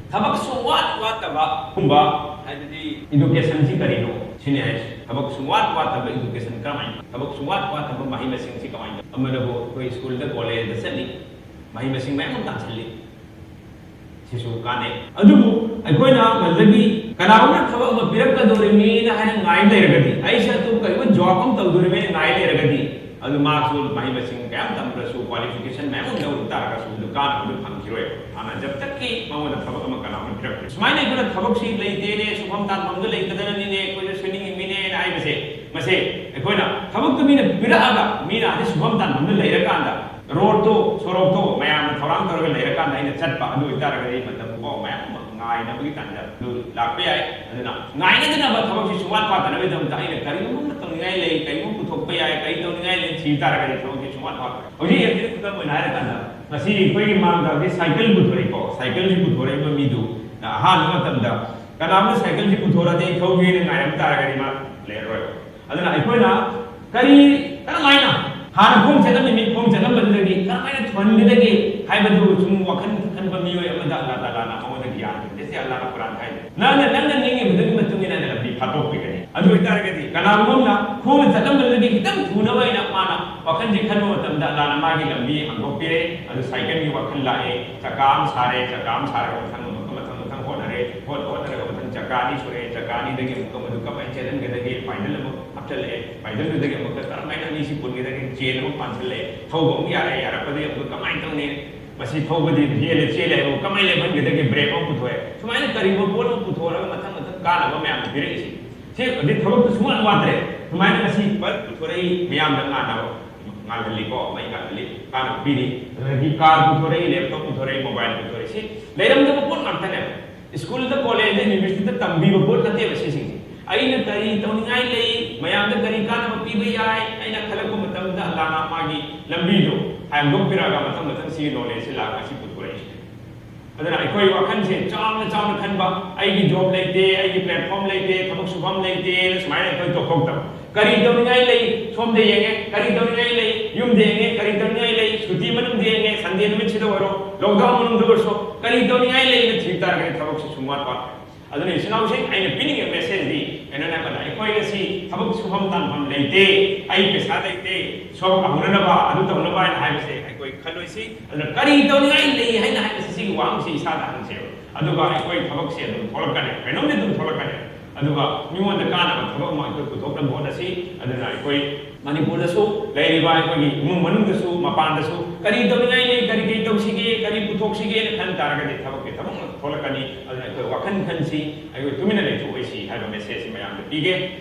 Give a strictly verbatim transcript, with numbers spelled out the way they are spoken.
ꯊꯕꯛ ꯁꯨꯡꯋꯥꯠ ꯋꯥꯠꯇꯕ ꯒꯨꯝꯕ, ꯍꯥꯏꯕꯗꯤ education ꯁꯤ ꯀꯔꯤꯅꯣ ꯁꯤꯅꯤ ꯍꯥꯏꯁꯦ꯫ ꯊꯕꯛ ꯁꯨꯡꯋꯥꯠ ꯋꯥꯠꯇꯕ education ꯀꯔꯝꯍꯥꯏꯅ, ꯊꯕꯛ ꯁꯨꯡꯋꯥꯠ ꯋꯥꯠꯇꯕ ꯃꯍꯩ ꯃꯁꯤꯡꯁꯤ ꯀꯃꯥꯏꯅ ꯇꯧ? ꯑꯃꯅꯕꯨ ꯑꯩꯈꯣꯏ ꯁ꯭ꯀꯨꯜꯗ ꯀꯣꯂꯦꯖꯇ ꯆꯠꯂꯤ, ꯃꯍꯩ ꯃꯁꯤꯡ ꯃꯌꯥꯝ ꯑꯃ ꯇꯥꯟꯁꯤꯜꯂꯤ, ꯁꯤꯁꯨ ꯀꯥꯟꯅꯩ꯫ ꯑꯗꯨꯕꯨ ꯑꯩꯈꯣꯏꯅ ꯃꯗꯨꯗꯒꯤ ꯀꯅꯥꯒꯨꯝꯕ ꯊꯕꯛ ꯑꯃ ꯄꯤꯔꯛꯀꯗꯧꯔꯤꯕꯅꯤꯅ ꯍꯥꯏꯅ ꯉꯥꯏ ꯂꯩꯔꯒꯗꯤ, ꯑꯩꯁꯦ ꯑꯇꯣꯞꯄ ꯀꯔꯤꯒꯨꯝꯕ job ꯑꯃ ꯇꯧꯗꯣꯔꯤꯕꯅꯤꯅ ꯉꯥꯏ ꯂꯩꯔꯒꯗꯤ, ꯑꯗꯨ ꯃꯥꯁꯨ ꯃꯍꯩ ꯃꯁꯤꯡ ꯀꯌꯥꯝ ꯇꯝꯗ꯭ꯔꯁꯨ, qualification ꯃꯌꯥꯝ ꯑꯃ ꯂꯧꯔꯨ ꯇꯥꯔꯒꯁꯨ, ꯑꯗꯨ ꯀꯥꯟꯅꯕꯗꯨ ꯐꯪꯈꯤꯔꯣꯏ꯫ ꯍꯥꯟꯅ ꯖꯕꯇꯛꯀꯤ ꯃꯉꯣꯟꯗ ꯊꯕꯛ ꯑꯃ ꯀꯅꯥꯒꯨꯝꯕ ꯄꯤꯔꯛꯇ꯭ꯔꯦ꯫ ꯁꯨꯃꯥꯏꯅ ꯑꯩꯈꯣꯏꯅ ꯊꯕꯛꯁꯤ ꯂꯩꯇꯦꯅꯦ, ꯁꯨꯐꯝ ꯇꯥꯟꯐꯝꯗ ꯂꯩꯇꯗꯅꯅꯤꯅꯦ, ꯑꯩꯈꯣꯏꯅ ꯁꯨꯅꯤꯡꯉꯤꯃꯤꯅꯦꯅ ꯍꯥꯏꯕꯁꯦ, ꯃꯁꯦ ꯑꯩꯈꯣꯏꯅ ꯊꯕꯛꯇꯨ ꯃꯤꯅ ꯄꯤꯔꯛꯑꯒ, ꯃꯤꯅ ꯑꯗꯩ ꯁꯨꯐꯝ ꯇꯥꯟꯐꯝꯗ ꯂꯩꯔꯀꯥꯟꯗ, ꯔꯣꯗꯇꯣ, ꯁꯣꯔꯣꯛꯇꯣ ꯃꯌꯥꯝꯅ ꯊꯧꯔꯥꯡ ꯇꯧꯔꯒ ꯂꯩꯔꯀꯥꯟꯗ ꯑꯩꯅ ꯆꯠꯄ, ꯑꯗꯨ ꯑꯣꯏꯇꯥꯔꯒꯗꯤ ꯃꯇꯝ ꯄꯨꯝꯕ ꯃꯌꯥꯝ ꯑꯃ ꯉꯥꯏꯅꯕꯒꯤ ꯇꯥꯟꯖꯥ ꯑꯗꯨ ꯂꯥꯛꯄ ꯌꯥꯏ꯫ ꯑꯗꯨꯅ ꯉꯥꯏꯅꯗꯅꯕ ꯊꯕꯛꯁꯤ ꯁꯨꯡꯋꯥꯠ ꯋꯥꯠꯇꯅꯕꯒꯤꯗꯃꯛꯇ ꯑꯩꯅ ꯀꯔꯤꯒꯨꯝꯕ ꯑꯃ ꯇꯧꯅꯤꯡꯉꯥꯏ ꯂꯩ, ꯀꯔꯤꯒꯨꯝꯕ ꯄꯨꯊꯣꯛꯄ ꯌꯥꯏ, ꯀꯔꯤ ꯇꯧꯅꯤꯡꯉꯥꯏ ꯂꯩ ꯊꯤꯕ ꯇꯥꯔꯒꯗꯤ ꯊꯕꯛꯁꯤ ꯁꯨꯡꯋꯥꯠ ꯋꯥꯠꯇ꯭ꯔꯦ꯫ ꯍꯧꯖꯤꯛ ꯌꯦꯡꯁꯤ, ꯈꯨꯗꯝ ꯑꯣꯏꯅ ꯍꯥꯏꯔꯀꯥꯟꯗ, ꯉꯁꯤ ꯑꯩꯈꯣꯏꯒꯤ ꯃꯥꯡꯗ ꯍꯧꯖꯤꯛ ꯁꯥꯏꯀꯜ ꯄꯨꯊꯣꯔꯛꯏꯀꯣ, ꯁꯥꯏꯀꯜꯁꯤ ꯄꯨꯊꯣꯔꯛꯏꯕ ꯃꯤꯗꯨ ꯑꯍꯥꯟꯕ ꯃꯇꯝꯗ ꯀꯅꯥꯒꯨꯝꯕ ꯁꯥꯏꯀꯜꯁꯤ ꯄꯨꯊꯣꯔꯛꯑꯗꯤ ꯑꯩ ꯊꯧꯒꯦꯅ ꯉꯥꯏꯔꯝ ꯇꯥꯔꯒꯗꯤ ꯃꯥ ꯂꯩꯔꯔꯣꯏ꯫ ꯑꯗꯨꯅ ꯑꯩꯈꯣꯏꯅ ꯀꯔꯤ, ꯀꯔꯝꯍꯥꯏꯅ ꯍꯥꯟꯅ ꯈꯣꯡ ꯆꯠꯂꯝꯃꯤꯅꯤ, ꯈꯣꯡ ꯆꯠꯂꯝꯕꯗꯨꯗꯒꯤ ꯀꯔꯝꯍꯥꯏꯅ ꯊꯨꯍꯟꯒꯗꯒꯦ ꯍꯥꯏꯕꯗꯨ ꯁꯨꯝ ꯋꯥꯈꯜ ꯈꯟꯕ ꯃꯤꯑꯣꯏ ꯑꯃꯗ ꯑꯜꯂꯥ ꯇꯥꯂꯥꯅ ꯃꯉꯣꯟꯗ ꯒ꯭ꯌꯥꯟ ꯄꯤꯕꯁꯦ ꯑꯜꯂꯥꯅ ꯀꯨꯔꯥꯟ ꯍꯥꯏꯅꯤ꯫ ꯅꯪꯅ, ꯅꯪꯅ ꯅꯤꯡꯉꯤꯕꯗꯨꯒꯤ ꯃꯇꯨꯡ ꯏꯟꯅ ꯑꯩꯅ ꯂꯝꯕꯤ ꯐꯥꯠꯇꯣꯛꯄꯤꯒꯅꯤ꯫ ꯑꯗꯨ ꯑꯣꯏꯇꯥꯔꯒꯗꯤ ꯀꯅꯥꯒꯨꯝꯕ ꯑꯃꯅ ꯈꯣꯡꯅ ꯆꯠꯂꯝꯕꯗꯨꯗꯒꯤ ꯈꯤꯇꯪ ꯊꯨꯅꯕ ꯍꯥꯏꯅ ꯃꯥꯅ ꯋꯥꯈꯜꯁꯦ ꯈꯟꯕ ꯃꯇꯝꯗ ꯑꯜꯂꯥꯅ ꯃꯥꯒꯤ ꯂꯝꯕꯤ ꯍꯥꯡꯗꯣꯛꯄꯤꯔꯦ꯫ ꯑꯗꯨ ꯁꯥꯏꯀꯜꯒꯤ ꯋꯥꯈꯜ ꯂꯥꯛꯑꯦ, ꯆꯀꯥ ꯑꯃ ꯁꯥꯔꯦ, ꯆꯀꯥ ꯑꯃ ꯁꯥꯔꯒ ꯃꯊꯪ ꯑꯃꯨꯛꯀ ꯃꯊꯪ ꯃꯊꯪ ꯍꯣꯠꯅꯔꯦ, ꯍꯣꯠ-, ꯍꯣꯠꯅꯔꯒ ꯃꯊꯪ ꯆꯀꯥ ꯑꯅꯤ ꯁꯨꯔꯛꯑꯦ, ꯆꯀꯥ ꯑꯅꯤꯗꯒꯤ ꯑꯃꯨꯛꯀ ꯃꯗꯨ ꯀꯃꯥꯏꯅ ꯆꯦꯜꯍꯟꯒꯗꯒꯦ, ꯄꯥꯏꯗꯜ ꯑꯃ ꯍꯥꯞꯆꯤꯜꯂꯛꯑꯦ, ꯄꯥꯏꯗꯜꯗꯨꯗꯒꯤ ꯑꯃꯨꯛꯀ ꯀꯔꯝꯍꯥꯏꯅ ꯑꯅꯤꯁꯤ ꯄꯨꯟꯒꯗꯒꯦ, ꯆꯦꯟ ꯑꯃ ꯄꯥꯟꯁꯤꯜꯂꯛꯑꯦ, ꯊꯧꯕ ꯑꯃꯨꯛ ꯌꯥꯔꯦ, ꯌꯥꯔꯛꯄꯗꯒꯤ ꯑꯃꯨꯛꯀ ꯀꯃꯥꯏꯅ ꯇꯧꯅꯤ? ꯃꯁꯤ ꯊꯧꯕꯗꯤ ꯍꯦꯜꯂꯦ, ꯆꯦꯜꯂꯦ ꯍꯥꯏꯕꯕꯨ ꯀꯃꯥꯏꯅ ꯂꯦꯞꯍꯟꯒꯗꯒꯦ? ꯕ꯭ꯔꯦꯛ ꯑꯃ ꯄꯨꯊꯣꯛꯑꯦ꯫ ꯁꯨꯃꯥꯏꯅ ꯀꯔꯤꯒꯨꯝꯕ ꯄꯣꯠ ꯑꯃ ꯄꯨꯊꯣꯛꯑꯒ ꯃꯊꯪ ꯃꯊꯪ ꯀꯥꯟꯅꯕ ꯃꯌꯥꯝ ꯄꯤꯔꯛꯏꯁꯦ꯫ ꯁꯤ ꯑꯗꯩ ꯊꯕꯛꯇꯨ ꯁꯨꯡꯋꯥꯠ ꯋꯥꯠꯇ꯭ꯔꯦ꯫ ꯁꯨꯃꯥꯏꯅ ꯉꯁꯤ ꯕꯜꯕ ꯄꯨꯊꯣꯔꯛꯏ ꯃꯌꯥꯝꯗ ꯉꯥꯟꯅꯕ, ꯉꯥꯜꯍꯜꯂꯤꯀꯣ, ꯃꯩ ꯉꯥꯜꯍꯜꯂꯤ, ꯀꯥꯟꯅꯕ ꯄꯤꯔꯤ꯫ ꯑꯗꯒꯤ ꯀꯥꯔ ꯄꯨꯊꯣꯔꯛꯏ, ꯂꯦꯞꯇꯣꯞ ꯄꯨꯊꯣꯔꯛꯏ, ꯃꯣꯕꯥꯏꯜ ꯄꯨꯊꯣꯔꯛꯏ꯫ ꯁꯤ ꯂꯩꯔꯝꯗꯕ ꯄꯣꯠ ꯉꯥꯛꯇꯅꯦꯕ꯫ ꯁ꯭ꯀꯨꯜꯗ, ꯀꯣꯂꯦꯖꯗ, ꯌꯨꯅꯤꯚꯔꯁꯤꯇꯤꯗ ꯇꯝꯕꯤꯕ ꯄꯣꯠ ꯅꯠꯇꯦꯕ ꯁꯤꯁꯤꯡꯁꯦ꯫ ꯑꯩꯅ ꯀꯔꯤ ꯇꯧꯅꯤꯡꯉꯥꯏ ꯂꯩ, ꯃꯌꯥꯝꯗ ꯀꯔꯤ ꯀꯥꯟꯅꯕ ꯄꯤꯕ ꯌꯥꯏ, ꯑꯩꯅ ꯈꯜꯂꯛꯄ ꯃꯇꯝꯗ ꯑꯜꯂꯥꯅ ꯃꯥꯒꯤ ꯂꯝꯕꯤꯗꯣ ꯍꯥꯡꯗꯣꯛꯄꯤꯔꯛꯑꯒ ꯃꯊꯪ ꯃꯊꯪ ꯁꯤꯒꯤ ꯅꯣꯂꯦꯖꯁꯤ ꯂꯥꯛꯑꯒ ꯁꯤ ꯄꯨꯊꯣꯔꯛꯏꯁꯤꯅꯦ꯫ ꯑꯗꯨꯅ ꯑꯩꯈꯣꯏ ꯋꯥꯈꯜꯁꯦ ꯆꯥꯎꯅ ꯆꯥꯎꯅ ꯈꯟꯕ, "ꯑꯩꯒꯤ ꯖꯣꯕ ꯂꯩꯇꯦ, ꯑꯩꯒꯤ ꯄ꯭ꯂꯦꯠꯐꯣꯝ ꯂꯩꯇꯦ, ꯊꯕꯛ ꯁꯨꯐꯝ ꯂꯩꯇꯦꯅ" ꯁꯨꯃꯥꯏꯅ ꯑꯩꯈꯣꯏ ꯇꯣꯛꯊꯣꯛꯇꯕ꯫ ꯀꯔꯤ ꯇꯧꯅꯤꯡꯉꯥꯏ ꯂꯩ? ꯁꯣꯝꯗ ꯌꯦꯡꯉꯦ꯫ ꯀꯔꯤ ꯇꯧꯅꯤꯡꯉꯥꯏ ꯂꯩ? ꯌꯨꯝꯗ ꯌꯦꯡꯉꯦ꯫ ꯀꯔꯤ ꯇꯧꯅꯤꯡꯉꯥꯏ ꯂꯩ? ꯁꯨꯇꯤ ꯃꯅꯨꯡꯗ ꯌꯦꯡꯉꯦ꯫ ꯁꯟꯗꯦ ꯅꯨꯃꯤꯠꯁꯤꯗ ꯑꯣꯏꯔꯣ, ꯂꯣꯛꯗꯥꯎꯟ ꯃꯅꯨꯡꯗ ꯑꯣꯏꯔꯁꯨ, ꯀꯔꯤ ꯇꯧꯅꯤꯡꯉꯥꯏ ꯂꯩꯅ ꯊꯤꯕ ꯇꯥꯔꯒꯗꯤ ꯊꯕꯛꯁꯤ ꯁꯨꯡꯋꯥꯠ ꯋꯥꯠꯇꯦ꯫ ꯑꯗꯨꯅ ꯏꯆꯤꯟ ꯏꯅꯥꯎꯁꯤꯡ, ꯑꯩꯅ ꯄꯤꯅꯤꯡꯉꯤꯕ message ꯗꯤ ꯀꯩꯅꯣꯅꯦ ꯍꯥꯏꯕꯗ, ꯑꯩꯈꯣꯏ ꯉꯁꯤ ꯊꯕꯛ ꯁꯨꯐꯝ ꯇꯥꯟꯐꯝ ꯂꯩꯇꯦ, ꯑꯩ ꯄꯩꯁꯥ ꯂꯩꯇꯦ, ꯁꯣꯛ ꯍꯧꯅꯅꯕ, ꯑꯗꯨ ꯇꯧꯅꯕ ꯍꯥꯏꯅ ꯍꯥꯏꯕꯁꯦ ꯑꯩꯈꯣꯏ ꯈꯜꯂꯣꯏꯁꯤ꯫ ꯑꯗꯨꯅ ꯀꯔꯤ ꯇꯧꯅꯤꯡꯉꯥꯏ ꯂꯩ ꯍꯥꯏꯅ ꯍꯥꯏꯕꯁꯤ ꯁꯤꯒꯤ ꯋꯥꯍꯪꯁꯤ ꯏꯁꯥꯗ ꯍꯪꯁꯦꯕ꯫ ꯑꯗꯨꯒ ꯑꯩꯈꯣꯏ ꯊꯕꯛꯁꯦ ꯑꯗꯨꯝ ꯊꯣꯛꯂꯛꯀꯅꯤ, ꯀꯩꯅꯣꯝꯗꯤ ꯑꯗꯨꯝ ꯊꯣꯛꯂꯛꯀꯅꯤ꯫ ꯑꯗꯨꯒ ꯃꯤꯉꯣꯟꯗ ꯀꯥꯟꯅꯕ ꯊꯕꯛ ꯑꯃ ꯑꯩꯈꯣꯏ ꯄꯨꯊꯣꯛꯅꯕ ꯍꯣꯠꯅꯁꯤ꯫ ꯑꯗꯨꯅ ꯑꯩꯈꯣꯏ ꯃꯅꯤꯄꯨꯔꯗꯁꯨ ꯂꯩꯔꯤꯕ ꯑꯩꯈꯣꯏꯒꯤ ꯏꯃꯨꯡ ꯃꯅꯨꯡꯗꯁꯨ, ꯃꯄꯥꯟꯗꯁꯨ ꯀꯔꯤ ꯇꯧꯅꯤꯡꯉꯥꯏ ꯂꯩ, ꯀꯔꯤ ꯀꯔꯤ ꯇꯧꯁꯤꯒꯦ, ꯀꯔꯤ ꯄꯨꯊꯣꯛꯁꯤꯒꯦꯅ ꯈꯟ ꯇꯥꯔꯒꯗꯤ ꯊꯕꯛꯀꯤ ꯊꯕꯛ ꯉꯥꯛꯇ ꯊꯣꯛꯂꯛꯀꯅꯤ꯫ ꯑꯗꯨꯅ ꯑꯩꯈꯣꯏ ꯋꯥꯈꯜ ꯈꯟꯁꯤ, ꯑꯩꯈꯣꯏ ꯇꯨꯃꯤꯟꯅ ꯂꯩꯊꯣꯛꯑꯣꯏꯁꯤ ꯍꯥꯏꯕ message ꯁꯤ ꯃꯌꯥꯝꯗ ꯄꯤꯒꯦ꯫